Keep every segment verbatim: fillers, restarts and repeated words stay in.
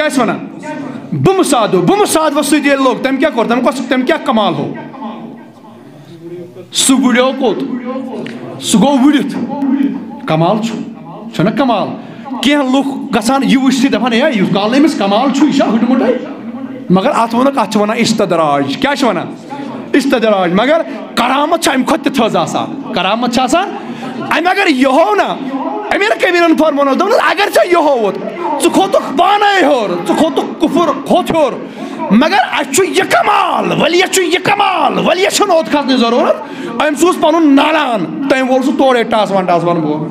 کیٛاہ ٲسۍ وَنان؟ بہٕ مُسادو، بہٕ مُسادوَس سۭتۍ ییٚلہِ لوٚگ، تٔمۍ کیٛاہ کوٚر؟ تٔمۍ کوٚر، تٔمۍ کیٛاہ کمال ہوو؟ سُہ وُڑیو کوٚت؟ سُہ گوٚو وُڑِتھ۔ کمال چھُ، چھُنہ کمال؟ کینٛہہ لُکھ گژھان یہِ وٕچھتھٕے دَپان، "ہے، یُس کال أمِس کمال چھُ، یہِ چھا ہُٹمُٹے؟" مگر اَتھ ووٚنُکھ، اَتھ چھِ وَنان استدراج۔ کیٛاہ چھِ وَنان؟ استدراج۔ مگر کرامت چھِ اَمہِ کھۄتہٕ تہِ تھٔز آسان۔ کرامت چھِ آسان اَمہِ اگر یہِ ہوو نہ، امیر کبیرن فرمونس دوٚپنس، "اگر ژےٚ یہِ ہووُتھ، ژٕ کھوٚتُکھ پانے ہیوٚر، ژٕ کھوٚتُکھ کُفر کھوٚت ہیوٚر، مگر اَسہِ چھُ یہِ کمال، ولی چھُ یہِ کمال، ولی چھُنہٕ اوٚت کھسنٕچ ضروٗرت۔" أمۍ سوٗز پنُن نالان، تٔمۍ وول سُہ تورے ٹاسوان ٹاسوان بوٚن۔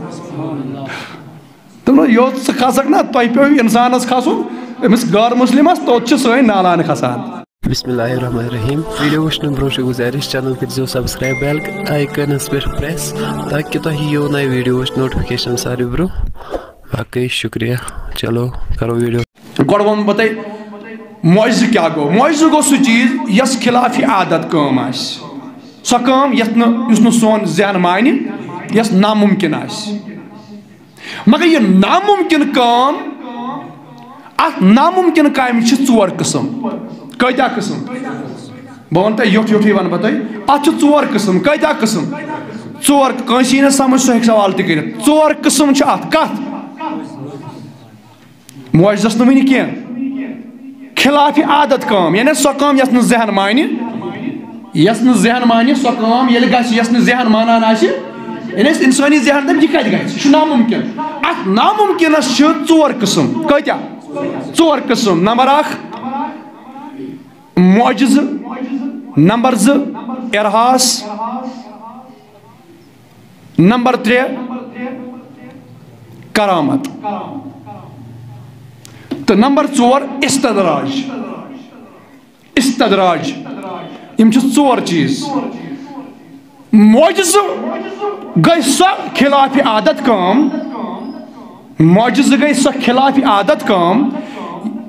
دوٚپُن، "یوٚت ژٕ کھسکھ نہ، تۄہہِ پیوٚو اِنسانَس کھسُن، أمِس غٲر مُسلِمَس، توٚت چھِ سٲنۍ نالان کھسان۔" بسم اللہ الرحمن الرحیم۔ ویڈیو وٕچھنہٕ برونٛہہ چھِ گُزٲرِش، چینل کٔرزیو سبسکرائب، بیل آیکَنَس پٮ۪ٹھ پریس، تاکہِ تۄہہِ یِیو نوے ویڈیو وٕچھ نوٹیفکیشن ساروی برونٛہہ۔ باقٕے شُکریہ۔ چلو، کرو ویڈیو۔ گۄڈٕ ووٚن بہٕ تۄہہِ، معجزٕ کیٛاہ گوٚو؟ معجزٕ گوٚو سُہ چیٖز یۄس خلاف عادت کٲم آسہِ، سۄ کٲم یَتھ نہٕ، یُس نہٕ سون ذہن مانہِ، یۄس نامُمکِن آسہِ۔ مگر یہِ نامُمکِن کٲم، اَتھ نامُمکِن کامہِ چھِ ژور قٕسم۔ کۭتیٛاہ قٕسم؟ بہٕ وَنہٕ تۄہہِ یُتھ یُتھُے وَنہٕ بہٕ تۄہہِ، اَتھ چھِ ژور قٕسم۔ کۭتیٛاہ قٕسم؟ ژور۔ کٲنٛسہِ یی نہٕ سمجھ، سُہ ہیٚکہِ سوال تہِ کٔرِتھ۔ ژور قٕسم چھِ اَتھ۔ کَتھ؟ معجزس نہٕ وٕنہِ کینٛہہ۔ خلاف عادت کٲم، یعنی سۄ کٲم یۄس نہٕ ذہن مانہِ، یۄس نہٕ ذہن مانہِ، سۄ کٲم ییٚلہِ گژھِ، یۄس نہٕ ذہن مانان آسہِ، یعنی اَسہِ اِنسٲنی ذہن دَپہِ، یہِ کَتہِ گژھِ؟ یہِ چھُ نامُمکِن۔ اَتھ نامُمکِنَس چھِ ژور قٕسم۔ کۭتیٛاہ؟ ژور قٕسم۔ نمبر اکھ، معجزٕ۔ نمبر زٕ، ارہاس۔ نمبر ترٛےٚ، کرامت۔ تہٕ نمبر ژور، استدراج۔ استدراج۔ یِم چھِ ژور چیٖز۔ معجزٕ گٔے سۄ خلاف عادت کٲم، معجزٕ گٔے سۄ خلاف عادت کٲم،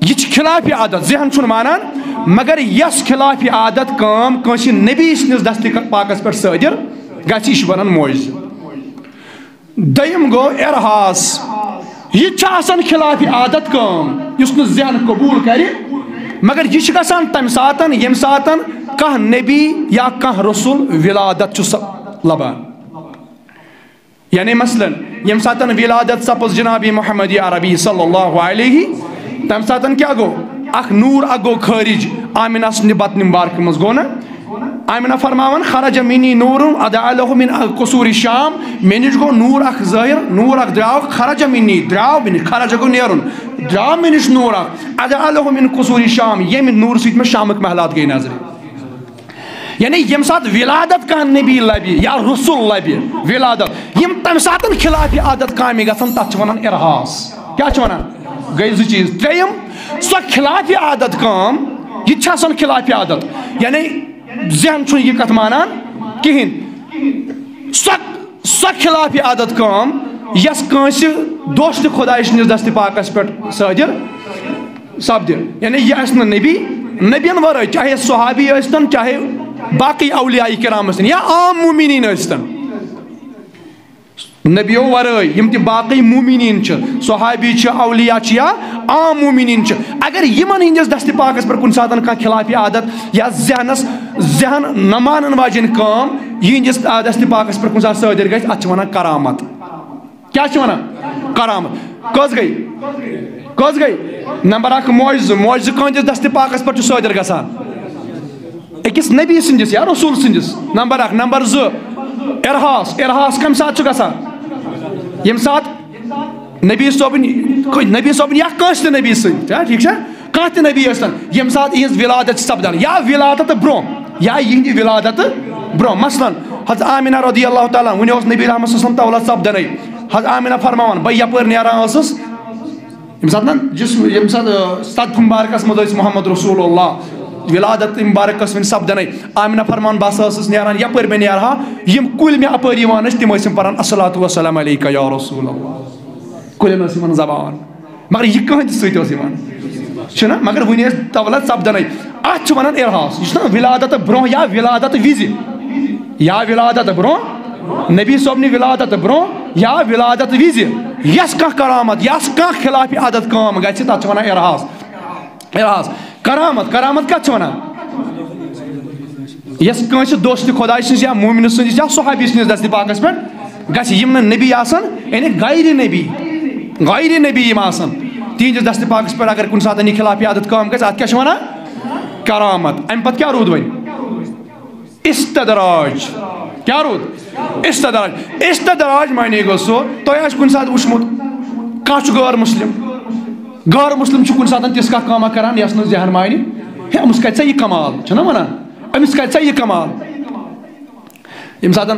یہِ چھِ خلاف عادت، ذہن چھُنہٕ مانان، مگر یۄس خلاف عادت کٲم کٲنٛسہِ نبی سٕنٛدِس دستِ پاکس پٮ۪ٹھ صٲدِر گژھِ، یہِ چھُ بنان معجزٕ۔ دوٚیِم گوٚو ارہاس۔ یہِ تہِ چھُ آسان خلاف عادت کٲم، یُس نہٕ ذہن قبوٗل کرِ، مگر یہِ چھُ گژھان تَمہِ ساتَن، ییٚمہِ ساتَن کانٛہہ نبی یا کانٛہہ رسول ولادت چھُ سَ-، لبان۔ یعنی مثلاً، ییٚمہِ ساتَن ولادت سپٕز جناب محمد عربی صلی اللہ علیہ، تَمہِ ساتَن کیٛاہ گوٚو؟ اکھ نوٗر اکھ گوٚو خٲرج آمنہ سٕنٛدِ بطنِ مبارکہِ منٛز، گوٚو نہ؟ آمنہ فرماوان، "خرج منی نور اضاء له من قصور الشام"، مےٚ نِش گوٚو نوٗر اکھ ظٲہِر، نوٗر اکھ درٛاو، "خرج منی"، درٛاو مےٚ نِش، خرج گوٚو نیرُن، درٛاو مےٚ نِش نوٗر اکھ، "اضاء له من قصور الشام"، ییٚمہِ نوٗرٕ سۭتۍ مےٚ شامٕکۍ محلات گٔے نظرِ۔ یعنی ییٚمہِ ساتہٕ ولادت کانٛہہ نبی لبہِ یا رسول لبہِ، ولادت، یِم تَمہِ ساتہٕ خلاف عادت کامہِ گژھن، تَتھ چھِ وَنان ارہاس۔ کیٛاہ چھِ وَنان؟ گٔے زٕ چیٖز۔ ترٛیٚیِم، سۄ خلاف عادت کٲم، یہِ تہِ چھِ آسان خلاف عادت، یعنی ذہن چھُنہٕ یہِ کتھ مانان کِہیٖنۍ۔ سۄ، سۄ خلاف عادت کٲم، یۄس کٲنٛسہِ دوست خۄداے سٕنٛدِس دستِ پاکس پٮ۪ٹھ صٲدِر سپدِ، یعنی یہِ آسہِ نہٕ نبی، نبین ورٲے، چاہے صحابی ٲسۍتن، چاہے باقٕے اولیاء کرام ٲسۍتن، یا عام مومنین ٲسۍتن۔ نبیو ورٲے یِم تہِ باقٕے مومنین چھِ، صحابی چھِ، اولیاء چھِ یا عام مومنین چھِ، اگر یِمن ہٕنٛدِس دستِ پاکس پٮ۪ٹھ کُنہِ ساتہٕ کانٛہہ خلاف عادت یا ذہنس، ذہن نہ مانن واجٮ۪ن کٲم یِہنٛدِس، آ، دستِ پاکس پٮ۪ٹھ کُنہِ ساتہٕ صٲدِر گژھِ، اتھ چھِ ونان کرامت۔ کیٛاہ چھِ ونان؟ کرامت۔ کٔژ گٔے؟ کٔژ گٔے؟ نمبر اکھ معجزٕ، معجزٕ کٲنٛسہِ دستِ پاکس پٮ۪ٹھ چھُ صٲدِر گژھان؟ أکِس نبی سٕنٛدِس یا رسول سٕنٛدِس، نمبر اکھ۔ نمبر زٕ، ارہاس۔ ارہاس کمہِ ساتہٕ چھُ گژھان؟ ییٚمہِ ساتہٕ نبی صٲبٕنۍ، نبی صٲبٕنۍ یا کٲنٛسہِ تہِ نبی سٕنٛدۍ، چھا ٹھیٖک چھا؟ کانٛہہ تہِ نبی ٲسۍتن، ییٚمہِ ساتہٕ یِہٕنٛز ولادت چھِ سپدان یا ولادت برونٛہہ یا یِہِنٛدِ ولادت برونٛہہ۔ مثلاً، حضرت آمنہ رضی اللہ تعالیٰ عنہ، وُنہِ اوس نبی رحمت صلی اللہ علیہ وسلم تولد سپدنٕے۔ حضرت آمنہ فرماوان، بہٕ یپٲرۍ نیران ٲسٕس، ییٚمہِ ساتہٕ نہ جسم، ییٚمہِ ساتہٕ، آ، صدف مبارکس منٛز ٲسۍ محمد رسول اللہ، ولادت مبارک ٲس وُنہِ سپدنٕے۔ آمنہ فرمان، بہٕ ہسا ٲسٕس نیران، یپٲرۍ مےٚ نیرہا، یِم کُلۍ مےٚ اپٲرۍ یِوان ٲسۍ، تِم ٲسۍ یِم پران، "الصلاۃ والسلام علیک یا رسول اللہ"۔ کُلٮ۪ن ٲس یِمن زبان، مگر یہِ کٕہٕنٛدِ سۭتۍ اوس یِوان؟ چھُنہ؟ مگر وُنہِ ٲسۍ تولد سپدنٕے۔ اتھ چھِ ونان ارہاس۔ یہِ چھُنہ ولادت برونٛہہ یا ولادت وِزِ؟ یا ولادت برونٛہہ، نبی صٲبنہِ ولادت برونٛہہ یا ولادت وِزِ یۄس کانٛہہ کرامت، یۄس کانٛہہ خلاف عادت کٲم گژھِ، تتھ چھِ ونان ارہاس۔ اعراض۔ کرامت، کرامت کتھ چھِ ونان؟ یۄس کٲنٛسہِ دوست خۄداے سٕنٛز یا مومنہٕ سٕنٛز یا صحابی سٕنٛدِس دستِ پاکس پٮ۪ٹھ گژھِ، یِم نہٕ نبی آسن، یعنی غیر نبی، غیر نبی یِم آسن، تِہنٛدِس دستِ پاکس پٮ۪ٹھ اگر کُنہِ ساتہٕ یہِ خلاف عادت کٲم گژھِ، اتھ کیٛاہ چھِ ونان؟ کرامت۔ امہِ پتہٕ کیٛاہ روٗد وۄنۍ؟ استدراج۔ کیٛاہ روٗد؟ استدراج۔ استدراج معنی گوٚو سُہ، تۄہہِ آسہِ کُنہِ ساتہٕ وٕچھمُت، کانٛہہ چھُ غٲر مسلم، غٲر مسلم چھُ کُنہِ ساتہٕ تِژھ کانٛہہ کٲمہ کران، یۄس نہٕ ذہن مانہِ، ہے، أمِس کَتہِ ژےٚ یہِ کمال؟ چھُنہ وَنان؟ أمِس کَتہِ ژےٚ یہِ کمال؟ ییٚمہِ ساتہٕ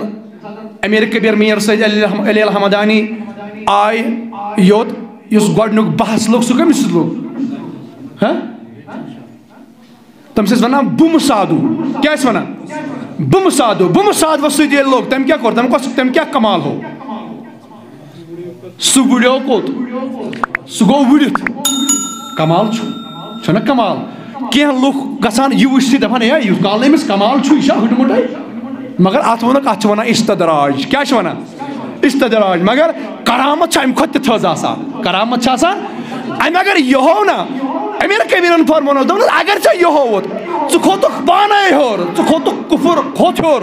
امیر کبیر میر سید علی الحم-، علی الحمدانی آے یوٚت، یُس گۄڈٕنیُک بحث لوٚگ، سُہ کٔمِس سۭتۍ لوٚگ؟ ہہ؟ تٔمِس ٲسۍ وَنان بُمہٕ سادو۔ کیٛاہ ٲسۍ وَنان؟ بُمہٕ سادو۔ بُمہٕ سادوَس سۭتۍ ییٚلہِ لوٚگ، تٔمۍ کیٛاہ کوٚر؟ تٔمۍ کوٚر، تٔمۍ کیٛاہ کمال ہوو؟ سُہ وُڑیو کوٚت؟ سُہ گوٚو وُڑِتھ۔ کمال چھُ، چھُنہ کمال؟ کینٛہہ لُکھ گژھان یہِ وٕچھتھٕے دَپان، ہے، یُتھ کال نہٕ أمِس کمال چھُ، یہِ چھا ہُٹمُٹے؟ مگر اَتھ ووٚنُکھ، اَتھ چھِ وَنان استدراج۔ کیٛاہ چھِ وَنان؟ استدراج۔ مگر کرامت چھِ اَمہِ کھۄتہٕ تہِ تھٔز آسان۔ کرامت چھِ آسان اَمہِ اگر یہِ ہوو نہ، امیر کبیرن فرمونس، دوٚپنس، اگر ژےٚ یہِ ہووُتھ، ژٕ کھوٚتُکھ پانے ہیوٚر، ژٕ کھوٚتُکھ کفر کھوٚت ہیوٚر،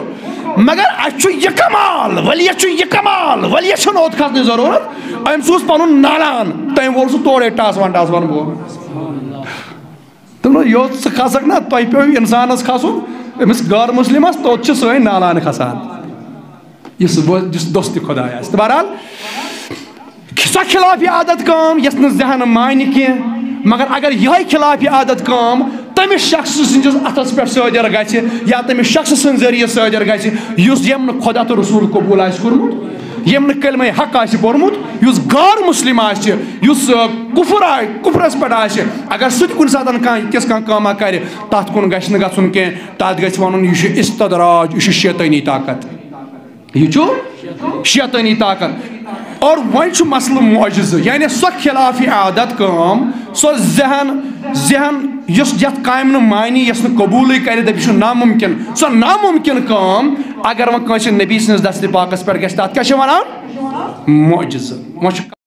مگر اَسہِ چھُ یہِ کمال، ولی اَسہِ چھُ یہِ کمال، ولی اَسہِ چھُنہٕ اوٚت کھسنٕچ ضروٗرت۔ أمۍ سوٗز پنُن نالان، تٔمۍ وول سُہ تورے ٹاس وان ٹاس وان بوٚن۔ دوٚپنس، یوٚت ژٕ کھسکھ نہ، تۄہہِ پیوٚو انسانس کھسُن، أمِس غٲر مسلمس، توٚت چھِ سٲنۍ نالان کھسان۔ یُس وۄ-، یُس دوستِ خۄداے آسہِ۔ تہٕ بہرحال، سۄ خلاف عادت کٲم یۄس نہٕ ذہن مانہِ کینٛہہ، مگر اگر یِہوٚے خلاف عادت کٲم تٔمِس شخص سٕنٛدِس اَتھس پٮ۪ٹھ صٲدِر گژھِ یا تٔمِس شخص سٕنٛدِ ذٔریعہٕ صٲدِر گژھِ، یُس ییٚمۍ نہٕ خۄدا تہٕ رسول قبوٗل آسہِ کوٚرمُت، ییٚمۍ نہٕ کلمہ حق آسہِ پوٚرمُت، یُس غٲر مسلم آسہِ، یُس، آ، کفر آ-، کفرس پٮ۪ٹھ آسہِ، اگر سُہ تہِ کُنہِ ساتہٕ کانٛہہ، تِژھ کانٛہہ کٲمہ کرِ، تتھ کُن گژھِ نہٕ گژھُن کینٛہہ، تتھ گژھِ ونُن، یہِ چھُ استدراج، یہِ چھُ شیطٲنی طاقت۔ یہِ چھُ شیطٲنی طاقت۔ اور وۄنۍ چھُ مسلہٕ معجزٕ، یعنی سۄ خلاف عادت کٲم، سۄ ذہن، ذہن یُس یتھ کامہِ نہٕ مانی، یۄس نہٕ قبوٗلٕے کرِ، دپہِ، یہِ چھُ ناممکن۔ سۄ ناممکن کٲم اگر وۄنۍ کٲنٛسہِ نبی سٕنٛدِس دستِ پاکس پٮ۪ٹھ گژھِ، تتھ کیٛاہ چھِ ونان؟ معجزٕ۔ وۄنۍ چھُ